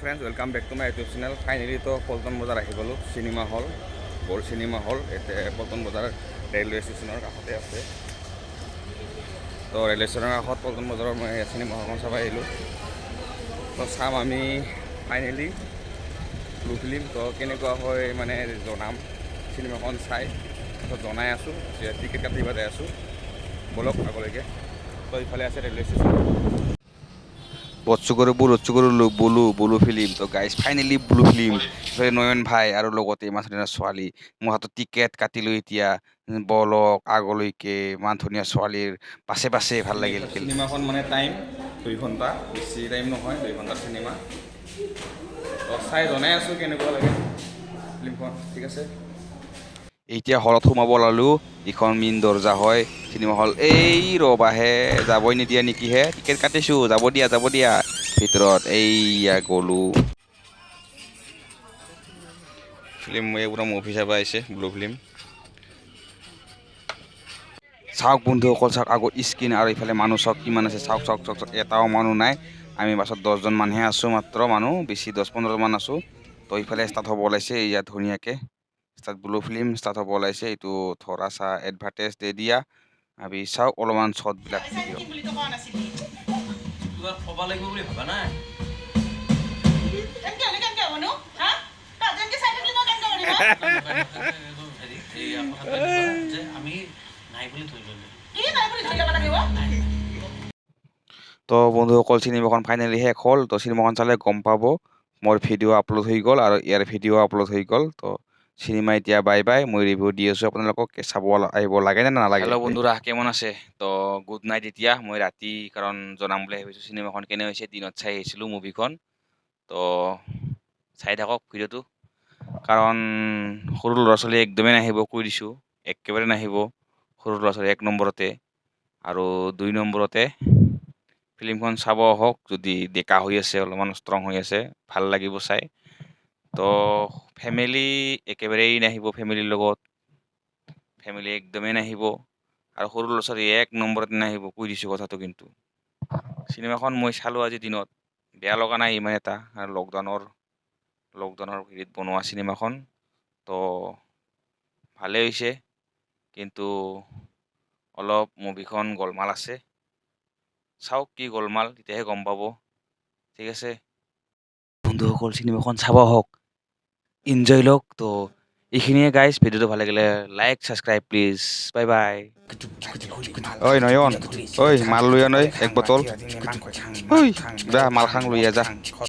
Friends, welcome back to my YouTube channel. Finally তো পল্টন বজাৰ আহি গ'লোঁ, cinema hall, gold cinema hall. এতিয়া পল্টন বজাৰ ৰেলৱে ষ্টেচনৰ কাষতে আছে। তো ৰেলৱে ষ্টেচনৰ কাষত পল্টন বজাৰৰ মই চিনেমা হলখন চাব আহিলোঁ। তো চাম আমি ফাইনেলি ব্লু ফিল্ম। তো কেনেকুৱা হয় মানে জনাম চিনেমাখন চাই। তাৰপিছত জনাই আছোঁ, টিকেট কাটিব যাই আছোঁ। ব'লক আগলৈকে। তো ইফালে আছে ৰেলৱে ষ্টেচন। বচ্চু কৰো বচ্চু কৰো বুলু বুলু ফিল্ম। তো গাইজ, ফাইনেলি ব্লু ফিল্ম। ইফালে নয়ন ভাই আৰু লগতে ইমান ধুনীয়া ছোৱালী। মোৰ হাতত টিকেট কাটিলোঁ। এতিয়া বলক আগলৈকে। ইমান ধুনীয়া ছোৱালীৰ পাছে পাছে ভাল লাগিল। চিনেমাখন মানে টাইম 2 ঘণ্টা, বেছি টাইম নহয়, 2 ঘণ্টাৰ চিনেমা। তো চাই জনাই আছোঁ কেনেকুৱা লাগে ফিল্মখন। ঠিক আছে, এতিয়া হলত সোমাব ওলালোঁ। ইখন মেইন দৰ্জা হয় চিনেমা হল। এই ৰ'বাহে, যাবই নিদিয়া নেকিহে? টিকেট কাটিছোঁ, যাব দিয়া, যাব দিয়া ভিতৰত। এইয়া গ'লো। ফিল্ম মই পুৰা মুভি চাব আহিছে, ব্লু ফিল্ম। চাওক বন্ধুসকল, চাওক আগত স্ক্ৰীণ আৰু ইফালে মানুহ চাওক কিমান আছে। চাওক, চাওক, চাওক, চাওক, এটাও মানুহ নাই। আমি বাছত 10জন মানুহে আছোঁ মাত্ৰ। মানুহ বেছি 10-15মান আছোঁ। তো ইফালে ষ্টাৰ্ট হ'ব ওলাইছে। ইয়াত ধুনীয়াকৈ ষ্টাৰ্ট, ব্লু ফিল্ম ষ্টাৰ্ট হ'ব ওলাইছে। এইটো थोड़ा सा এডভাৰ্টাইজ दे दिया। আমি চাওক অলপমান শ্বৰ্টবিলাক ভিডিঅ'। বুলিতো কোৱা নাছিলি। কিবা ক'ব লাগিব বুলি ভাবা নাই। কেনকে হ'লে কেনকে হ'বনো? হা, তহঁতে এনেকে চাই থাকিলে মই কেনকে কৰিম? হেৰি, এই কথাটো এনেকুৱা যে আমি নাই বুলি ধৰি ল'লো। কি নাই বুলি ধৰি ল'ব লাগিব? তো বন্ধুসকল, চিনেমাখন ফাইনেলি শেষ হ'ল। তো চিনেমাখন চালে গম পাব। মোৰ ভিডিঅ' আপলোড হৈ গ'ল আৰু ইয়াৰ ভিডিঅ' আপলোড হৈ গ'ল। তো চিনেমা এতিয়া বাই বাই। মই ৰিভিউ দি আছোঁ আপোনালোকক, চাব আহিব লাগে নে নালাগে। হেল্ল' বন্ধুৰা, কেমন আছে? তো গুড নাইট। এতিয়া মই ৰাতি কাৰণ জনাম বুলি ভাবিছোঁ চিনেমাখন কেনে হৈছে। দিনত চাই আহিছিলোঁ মুভিখন। তো চাই থাকক ভিডিঅ'টো। কাৰণ সৰু ল'ৰা ছোৱালী একদমেই নাহিব, কৈ দিছোঁ, একেবাৰে নাহিব সৰু ল'ৰা ছোৱালী এক নম্বৰতে। আৰু দুই নম্বৰতে ফিল্মখন চাব আহক যদি ডেকা হৈ আছে, অলপমান ষ্ট্ৰং হৈ আছে, ভাল লাগিব চাই। তো ফেমিলি একেবাৰেই নাহিব। ফেমিলিৰ লগত ফেমিলি একদমেই নাহিব আৰু সৰু ল'ৰা ছোৱালী এক নম্বৰতে নাহিব, কৈ দিছোঁ কথাটো। কিন্তু চিনেমাখন মই চালোঁ আজি দিনত, বেয়া লগা নাই ইমান এটা। আৰু লকডাউনৰ হেৰিত বনোৱা চিনেমাখন, তো ভালেই হৈছে। কিন্তু অলপ মুভিখন গোলমাল আছে। চাওক কি গোলমাল, তেতিয়াহে গম পাব। ঠিক আছে বন্ধুসকল, চিনেমাখন চাব আহক, এনজয় লওক। তো এইখিনিয়ে গাইজ। ভিডিঅ'টো ভাল লাগিলে like, subscribe please. Bye bye. ঐ নয়ন, ঐ, মাল লৈ আন ঐ এক বটল। ঐ যা, মাল খাং লৈ আ যা।